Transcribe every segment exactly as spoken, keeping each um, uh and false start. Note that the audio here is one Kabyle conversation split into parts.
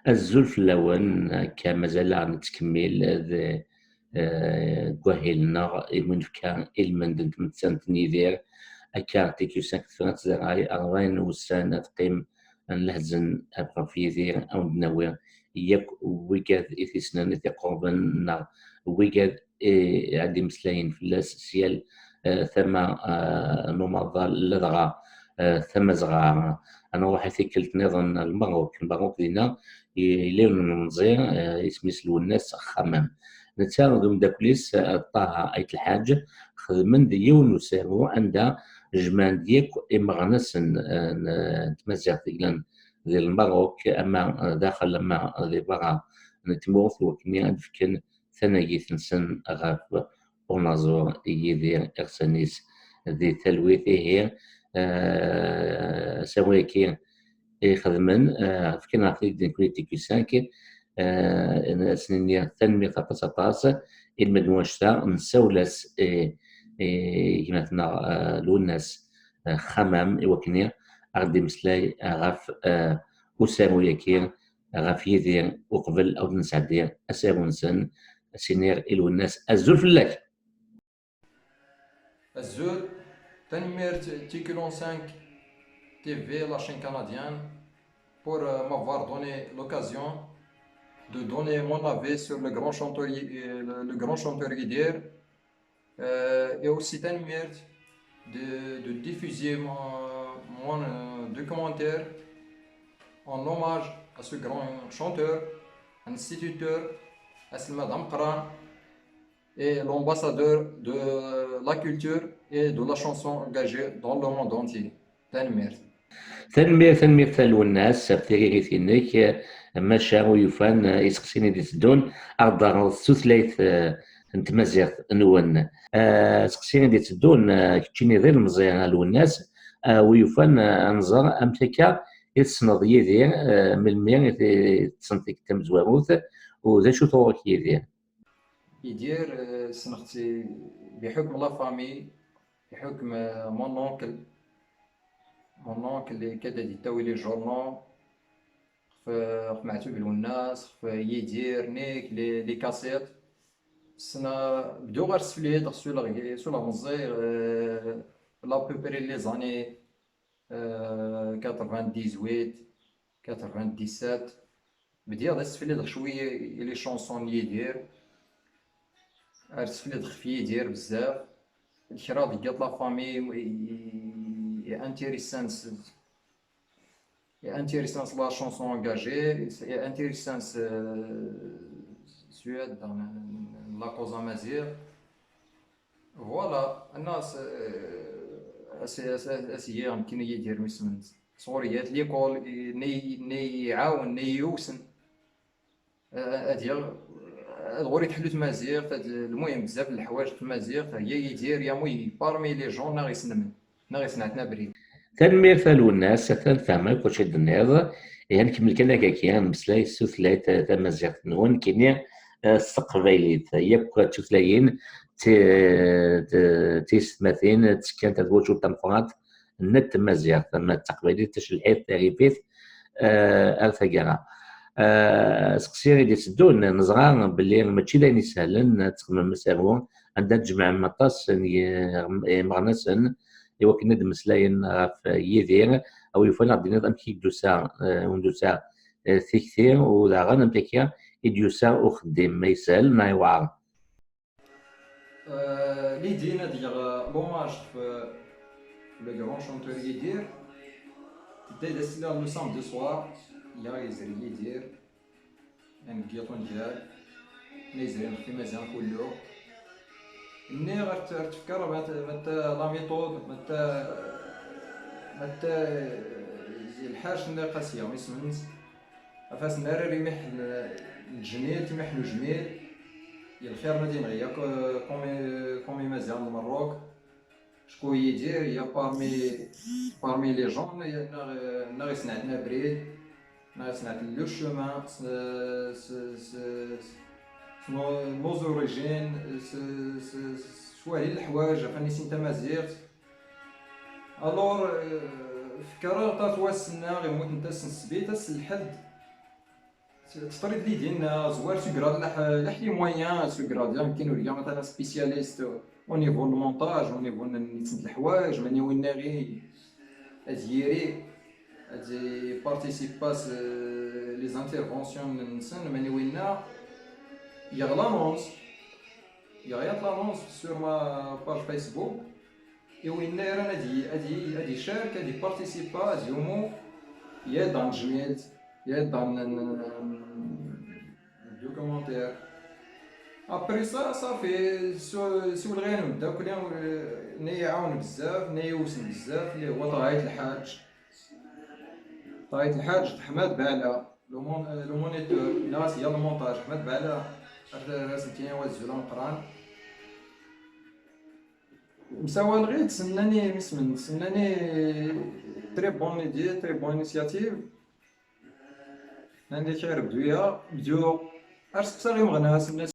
Azul fell-awen, akka mazal-aɣ nettkemmil d, eh, deg wahil-nneɣ i win nefka i lmend n tmettant n Yidir. Akka, T Q cinq tura ad tderɣay ṛebɛin n wussan, ad teqqim ad nlehzen ɣef Yidir, ad wen-d-nawi yakk wigad i t-issnen, i t-iqurben, neɣ wigad i ad d-imeslayen fell-as s yal, eh, tama, eh, n umaḍal, ladɣa, eh, tamazɣa. Ad nruḥ i tikkelt nniḍen ar Lmerruk. Lmerruk dinna i-, yella yiwen n ulemẓi, eh, isem-is Lwennas Xamam. Netta d umeddakel-is, eh, Ṭaha Ayt Lḥaǧ, xedmen-d yiwen n usaru anda jemɛen-d yakk imeɣnasen, eh, n, n tmaziɣt i yellan di Lmerruk, ama daxel ama di berra n tmurt, wakken ad d-fken tanagit-nsen ɣef unaẓur Yidir Iɣsan-is di talwit. Ihi, eh, asaru-agi i xedmen, eh, fkan-aɣ-t-id nekkni T Q cinq, eh, ad s-nini tanemmirt aṭas, aṭas, ilmend n wannect-a, nessawel-as i, i gma-tneɣ, eh, Lwennas, eh, Xamam, i wakken ad ɣ-d-imeslay ɣef, eh, usaru-agi, ɣef Yidir, uqbel ad nesɛeddi asaru-nsen, ad s-iniɣ i Lwennas azul fell-ak. Azul, tanemmirt T Q cinq T V, la chaîne canadienne, pour, euh, m'avoir donné l'occasion de donner mon avis sur le grand chanteur, euh, le, le grand chanteur Yidir. Euh, et aussi tanemmirt de, de diffuser mon, mon, euh, documentaire en hommage à ce grand chanteur, instituteur, aselmad ameqqran, et l'ambassadeur de la culture et de la chanson engagée dans le monde entier. Tanemmirt. Tanemmirt, tanemmirt a Lwennas ɣef tiririt-inek, maca ur yufan, eh, iseqsiyen i d-iteddun, ad ɣ-d-terreḍ s tutlayt, eh, n tmaziɣt-nwen. Eh, iseqsiyen i d-iteddun, eh, keččini d ilemẓi a Lwennas, eh, ur yufan, eh, ad nẓer amek akka i tessneḍ Yidir, eh, melmi i t-, i teṭṭseḍ tikkelt tamezwarut, u d acu-t ɣur-k Yidir? Yidir, eh, ssneɣ-t بحكم la famille, بحكم, eh, mon oncle. Mon oncle اللي كان يداوي les journaux, ɣef, ɣef Meɛtub Lwennas, ɣef Yidir, nek, les, les cassettes. Ssneɣ, bdiɣ ɣer Seflid, ɣer s uleɣ, s uleɣ meẓẓi, eh, à peu près les années, eh, quatre-vingt-dix-huit, quatre-vingt-dix-sept. Bdiɣ d aseflid ɣer cwi i les chansons n Yidir. Ar seflid ɣef Yidir bezzaf. Kra deg la famille i, i, i intéressant s, i intéressant s la chanson engagée, i intéressant s, s, la cause amaziɣ. Voilà, anna as, as, as, as, as igiɣ nekkini Yidir mi sment. Sɣur yat l'école, i, ne, ne iɛawen, ne yiwsen. Eh, ad yaɣ, ad ɣur-i teḥlu tmaziɣt, ad, lmuhim bezzaf n leḥwayeǧ ɣef tmaziɣt, ya Yidir, ya muy, parmi les gens neɣ isnmen, neɣ isnɛten abrid. Tanemmirt a Lwennas, atan fehmeɣ akk wacu i d-tenniḍ. Ihi, ad nkemmel kan akkagi, ad nemmeslay s tutlayt, eh, tamaziɣt-nwen, kini, eh, s teqbaylit. Yakk tutlayin d ti-, d tisetmatin ttekkant ar twacult tameqqrant n tmaziɣt, ama d taqbaylit, tacelḥit, tarifit, eh, ar taggara. Eh, aseqsi i d-itteddun, neẓra belli mačči d ayen isehlen ad txedmem asaru anda ad tjemɛem aṭas n yi-, imeɣnasen i wakken ad d-mmeslayen ɣef Yidir, a wi yufan ad d-tiniḍ amek i d-tusa, eh, wen-d-tusa, eh, tikti, u daɣen amek akka i d-yusa uxeddim, ma yeshel neɣ yewɛer. Euh, l'idée n ad geɣ, euh, l'hommage ɣef, euh, le grand chanteur Yidir. Tedda-d as-, le samedi soir, ya yezri Yidir, aneggiḍ ungal, ma yezrin ɣef Imaziɣen kullu. Nniɣ ar t-, ar tefker, ma t-, ma t-, la méthode, ma t-, ma t-, lḥac nniɣ qasiya, isem-nnes. Afasen ara rimiḥ n, n lejmil, timiḥ n ujmil, i lxir ma d-inɣi yakk, euh, comme, comme Imaziɣen n Lmerruk. Acku Yidir, ya parmi, parmi les gens, ya, neɣ, neɣ isnɛten abrid, neɣ isnɛten le chemin, s, s, s, s nos, nos origines, s, s, s wahil leḥwayeǧ, ɣef ad nissin tamaziɣt. Alors, euh, fkaraɣ tat wass-nneɣ, immuten ass n sbit, ass n lḥedd. Teṭṭrid lidin, euh, zwar s ugrad, laḥ, laḥ les moyens s ugrad, yan kan ur lliɣ مثلا spécialiste au niveau n le montage, au niveau n nittent leḥwayeǧ, mani winna ɣi ad yiri, ad participé s, euh, les interventions nsen, mani winna yeɣ l'annonce, yeɣ l'annonce sur ma page Facebook. I winna iran ad y-, ad y-, ad icarek, ad iparticipa, ad yumu, yad n tejmilt, yad n, n, n, n documentaire. Après ça, صافي, su-, siwleɣ i umeddakel-iw, ne iɛawen bezzaf, ne iwsen bezzaf, اللي هو طاهية الحاج. طاهية الحاج، أحمد بعلة، le mon-, le moniteur, ناس يا المونتاج، أحمد بعلة، أخذ راس نتيا وزولا مقران. مساوى الغيد سناني مسمن، سناني très bonne idée, très bonne initiative. عندي خير بدوية، بدو. أرسك ساغي مغنى سنة.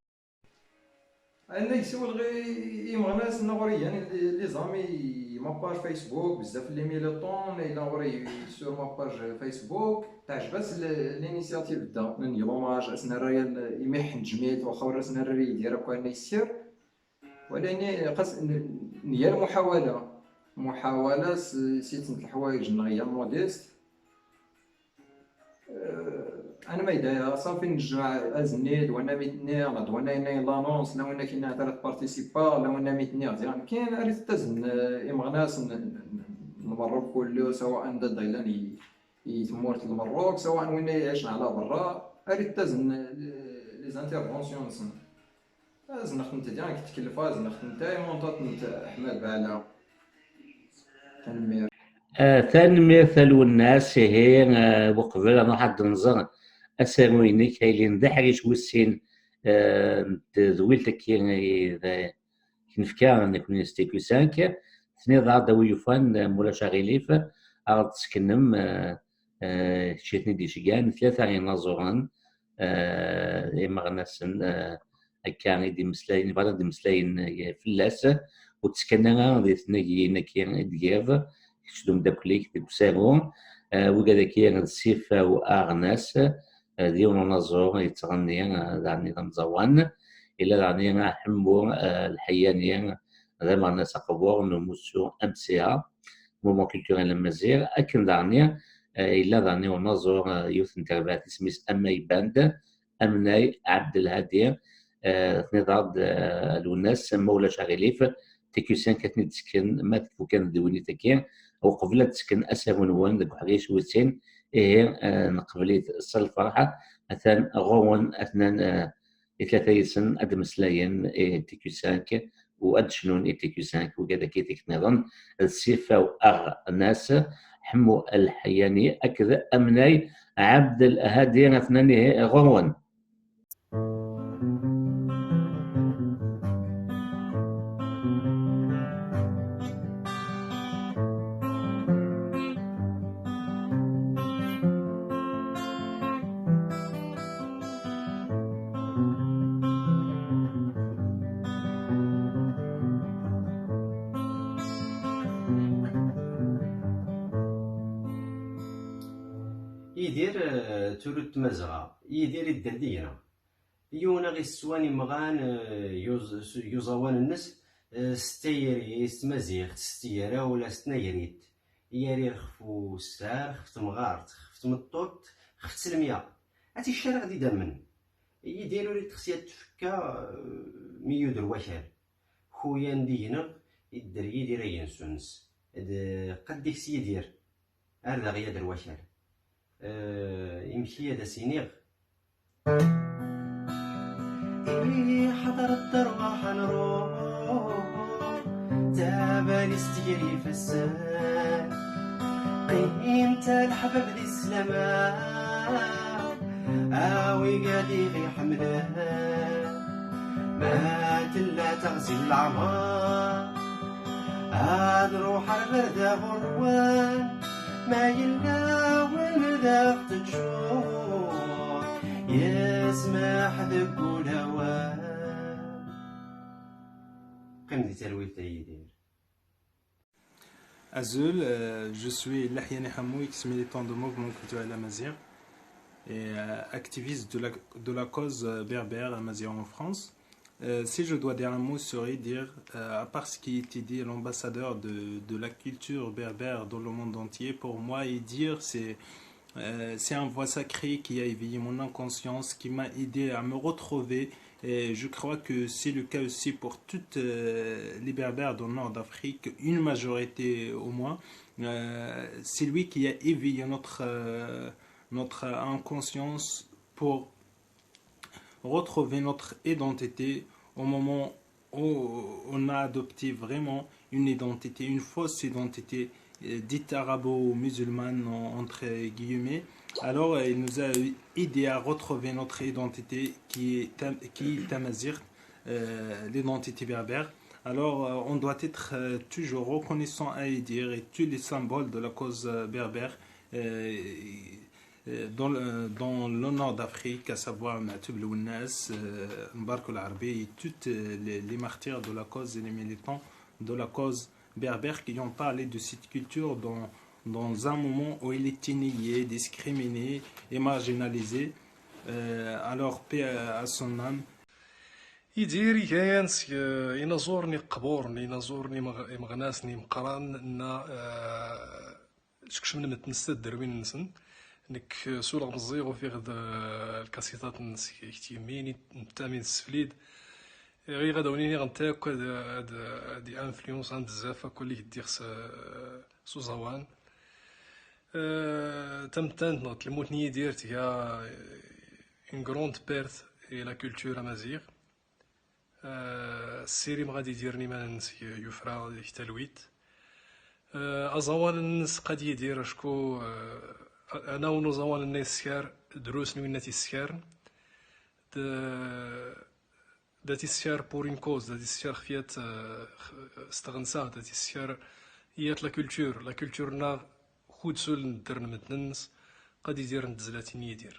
أنا يسول غي يمغنى سنة غوريا، يعني les amis, ma page Facebook, بزاف les militants، إلا غوري sur ma page Facebook، تعجبس ال-، l'initiative دا، من يلوماج، أسنا ريال يميح جميل، وخور أسنا ريال يدير أكوان يسير. ولكن خاص ن-، نيا المحاولة، محاولة س-، سيتنت الحوايج نغيا modeste. آه، أنا ما يدايا صافي نجمع أزنيد وأنا ميتنيغ، وأنا إني لانونس، لو أنا كنا ترى بارتيسيبا، لو أنا ميتنيغ، يعني كاين أريد تزن، آه، إمغناس ن-، ن-، ن-، نمرو كله، سواء ضد إلاني يتمورت المروك، سواء وين يعيش على برا، أريد تزن les interventions نسن. Azneɣ-tent-id, yak tkelfa, azneɣ-tent ay montat n Ḥmed Bala. Tanemmirt. Ah, tanemmirt a Lwennas, ihi, ah, uqbel ad nruḥ ad nẓer asaru-inek, aylin d aḥric wis sin, ah, n tedwilt-agi i d, i k-nefka nekni s T Q cinq. Tenniḍ-aɣ-d a wi yufan, ah, ma ulac aɣilif, ad aɣ-d-tseknem, ah, ah, kečč i ten-id-iceggan, tlata inaẓuren, ah, imeɣnasen, ah, akka i d-imeslayen, bɣan ad d-imeslayen, eh, fell-as, ur ttekkan ara di tnagiyin-agi i d-tgiḍ, kečč d umeddakel-ik deg usaru. Eh, wigad-agi d Sifaw Aɣnas, eh, d yiwen unaẓur yettɣenni, eh, daɣen d amẓawan. Yella daɣen Ḥemmu, eh, Lḥeyyani, d ameɣnas aqbur n umussu M C A, Mouvement Culturel Amaziɣ, akken daɣen, eh, yella daɣen unaẓur, eh, yiwet n terbaɛt isem-is Amay Band, amnay Ɛebdelhadi, eh, tenniḍ-aɣ-d, eh, Lwennas, ma ulac aɣilif, T Q cinq ad ten-id-ttekken, ma tfukan ddunit-agi, uqbel ad d-ttekken asaru-nwen deg uḥric wis sin, ihi, eh, neqbel-it s lferḥ, atan ɣur-wen, atnan, eh, i tlata yid-sen ad d-mmeslayen i T Q cinq, u ad d-cnun i T Q cinq, wigad-agi tikniḍen, d Sifaw Aɣnas, Ḥemmu Lḥeyyani, akked amnay Ɛebdelhadi, atnan ihi ɣur-wen. Yidir, eh, d turut n Tmazɣa. Yidir idder deg-neɣ. Yiwen aɣ-isswan imɣan, eh, yuẓ-, s-, yuẓawan-nnes, eh, s tayri, s tmaziɣt, s tgara ula s tnagrit. Yarir xef ustar, xef temɣart, xef tmeṭṭut, xef tselmya. Ad t-iccar aɣ-d idammen. Yidir ur ittexsi ad tfekka, eh, mi yuder wakal. Xuyan deg-neɣ, idder Yidir agensunes. D qaddik s Yidir. Ar daɣ yader wakal. Eh, imki ad as-iniɣ. Iḥḍer-d rrwaḥ ad nruḥ, tabalizt gar ifassen. Qqimet a leḥbab di sslama, a wigad i ɣ-iḥemmlen. Ma tella teɣzi n leɛmer, ad ruḥ ar ɣer da ɣur-wen. Ma yella win d aɣ-teččur, yesmeḥ deg ulawal. Qqim di talwit a Yidir. Azul, euh, je suis Lahyani Hamou, ex-militant de Mouvement Culturel Amazigh. et euh, activiste de la, de la cause euh, berbère amazigh en France. Euh, si je dois dire un mot sur Idir, euh, à part ce qui est Idir, l'ambassadeur de, de la culture berbère dans le monde entier, pour moi, Idir, c'est euh, c'est un voix sacré qui a éveillé mon inconscience, qui m'a aidé à me retrouver. Et je crois que c'est le cas aussi pour toutes euh, les Berbères dans le nord d'Afrique, une majorité au moins. Euh, c'est lui qui a éveillé notre, euh, notre inconscience pour retrouver notre identité au moment où on a adopté vraiment une identité, une fausse identité euh, dite arabo-musulmane en- entre guillemets. Alors, euh, il nous a aidé à retrouver notre identité qui est, tam- qui est amazigh, euh, l'identité berbère. Alors, euh, on doit être euh, toujours reconnaissant à Idir et tous les symboles de la cause euh, berbère. Euh, euh, dans, le, dans le nord d'Afrique, à savoir Matoub Lounas, euh, Mbark el Arbi et tous euh, les, les martyrs de la cause et les militants de la cause berbère qui ont parlé de cette culture dans, dans un moment où il était nié, discriminé et marginalisé. Euh, alors, paix à son âme. Idir iga-yan seg inaẓuren iqburen, inaẓuren imeɣ- imeɣnasen imeqqranen, nna eh, skecmen medden s tedderwin-nsen. Nekk eh, suleɣ meẓẓiɣ, ufiɣ-d eh, lkasiṭat-nnes g tyemmin, netta mi d-sseflid. Ɣiɣ ad awen-iniɣ netta akk ad, ad, ad i-influensan bezzaf akk allig ddiɣ s, eh, s uẓawan. Eh, tamettant neɣ lmut n Yidir tga eh, une grande perte et la culture amazigh. Eh, ssirimeɣ ad idiren iman-nnes yufra deg talwit. Eh, aẓawan-nnes qad yidir acku eh, anaw n uẓawan-nni yesskar, drus n winna t-yesskaren. D- da t-yesskar pour une cause, da t-yesskar xef yat eh, s tɣensa, da t-yesskar yat la culture, la culture-nneɣ kud sul n ddren medden-nnes qad idiren d tezlatin n Yidir.